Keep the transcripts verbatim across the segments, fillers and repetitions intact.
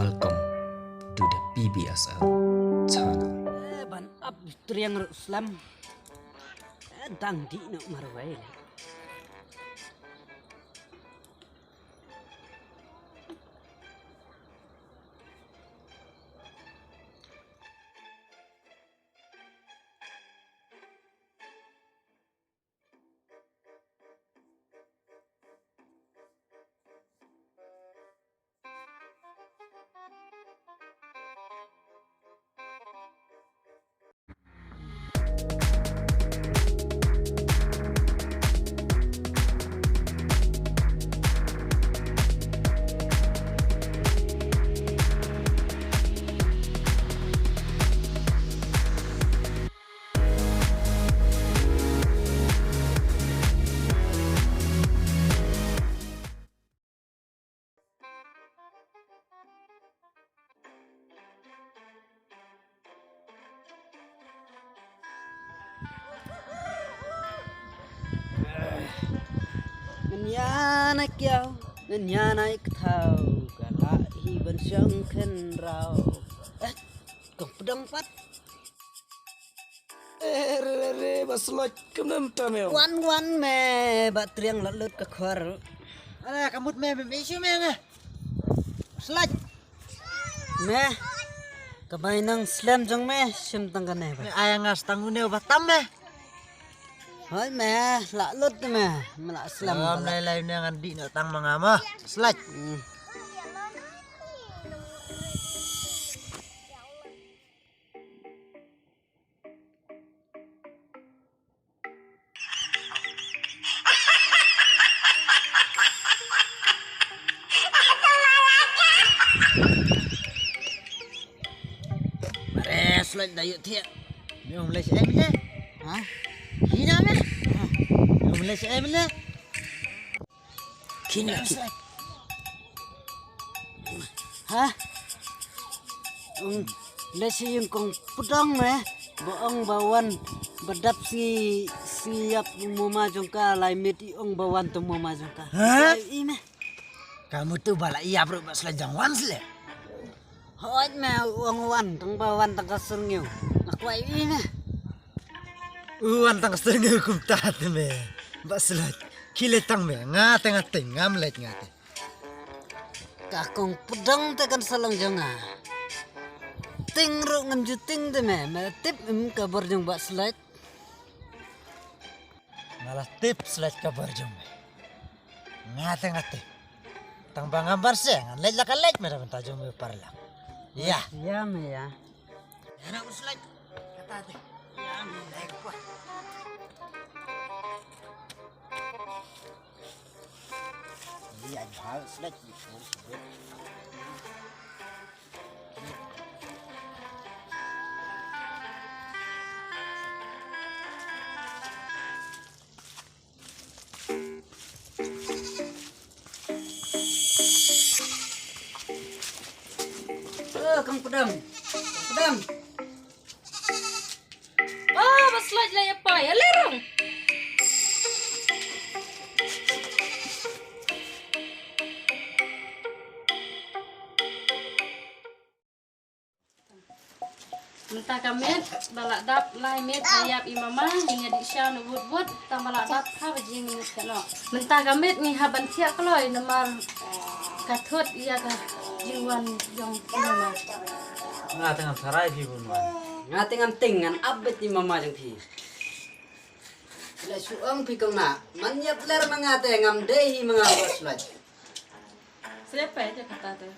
Welcome to the P B S L channel. Eh, ban ap triang ruh slem. Eh, dang dih noh marwei. Ngan ïa na kiaw, ngan ïa na i kthaw, ka lah hi ban shong kynraw. Eh, kong pdong pat. Eh, re, re, re, ba slot, kumno mynta me? Wan, wan me, ba triang la lut ka khwar. Ala, ka mut me, me, me issue me, me. Slot. Me. Ka bai nang slem jong me, shim tang kane ba. Me, ai nga stang une ba tam me. Hoi me, la lut me, me la slem. Am lai lai ne ngan dih ne tang ma nga ma. Slot. Hmm. Bare slot da yu thiah. Nyong leh em le. Ha? Hina me. Ha? Nyong leh em le. Khin la khin. Ha? Ong, le shi yung kong pudong me. Ba ong ba wan ba dap sngi, sngi ïap mama jong ka lai met i ong ba wan tong mama jong ka. Ha? Ai, i me. Ka mutu ba la ïap ruh ba sla jong wan sle. Hooid me, u ong wan tang ba wan tang ka syrngiew. Nga kwah i me. U wan tang ka syrngiew kumta te me. Ba sla. Khie tang me, nga te nga te, ngam leit nga te. Ka kong pudong te kan sa long jong nga. Ting ruh ngam ju ting te me, me tip im ka bor jong ba sla. Nga la tip slet ka bor jong me. Nga te nga te. Tang ba ngam ban se ngan leit la ka leit me da bynta jong me paralok. Ïa. Ïa me ïa. Ïa na u slet. Kata te. Ïa me leit kwa. Ïa bha slet. Oh, kang pedam. Pedam. Oh, ba slot la ïa pai. Alerong. Mynta ka miet ba la dap lai miet ba ïap i mama, ngi nga dih sha na wut wut, tang ba la dap ha ba jing miet ka no. Mynta ka miet ngi hap ban thiah kloi namar ka thut ïa ka jingwan jong i mama. Nga te ngam sarai phi bun wan. Nga te ngam ting ngan ap bet i mama jong phi. La shu ong phi kong na man ïap ler ma nga te ngam dei hi ma nga ba slot. Srep pa ïa kata te.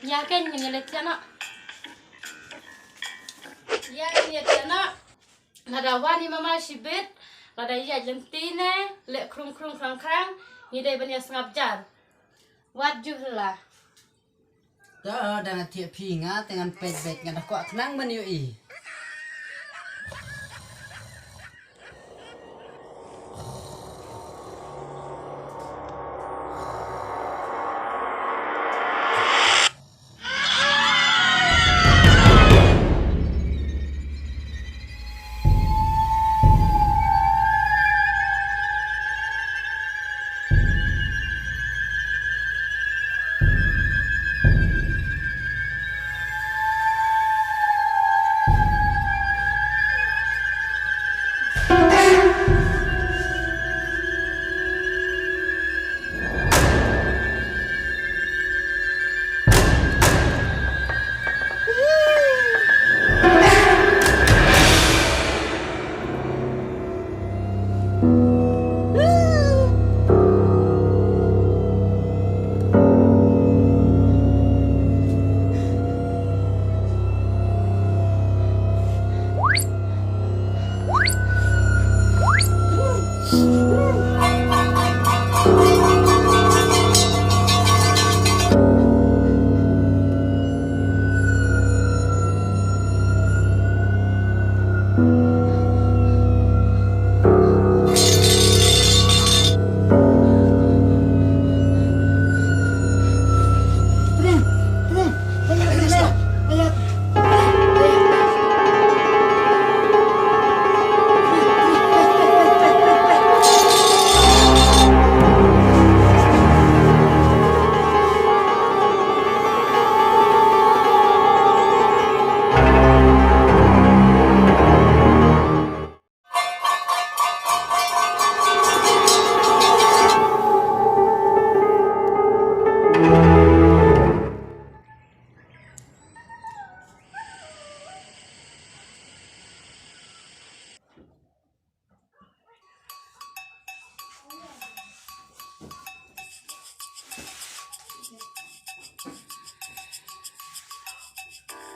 Ïa ken ngi le tiana. Ïa ngi le tiana. Lada wan i mama shibit, lada ïa lenti ne, le krung krung krang krang, ngi dei ban ïa sngap jar. Wat ju hla. To da nga thiah phi nga te ngan peit beit nga da kwah khnang ban ïohi.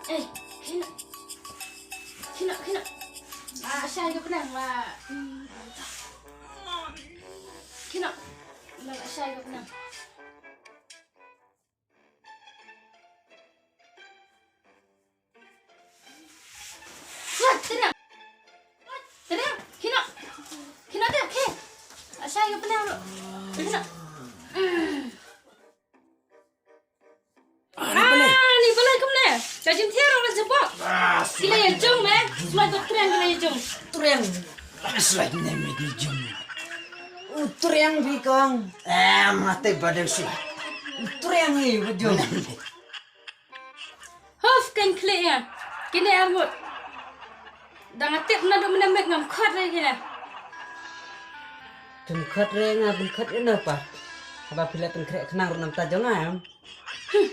Ei, khie noh. Khie noh, khie noh. Ah, shai ka pneng la. Khie noh. La shai ka pneng. Wat, tariang. Wat, tariang. Khie noh. Khie noh te, khie. La shai ka pneng ruh. Khie noh. Ah, ni balei? Ah, ni balei kumne? Ka jingthiah ruh la jubok. Ah, ki la ïa jong me. Smat ka tariang ki la ïa jong. Tariang. Smat ne me ki jong. U tariang bi kong. Em, mate ba dei smat. U tariang hi ba jong. Huf, kan khlieh nga. Kine arngut. Dang nga tip naduh mynne miet ngam khot re kine. Pynkhot re nga pynkhot ïa no pat. Haba phi la pynkhreh khnang ruh namta jong nga em. Hmm,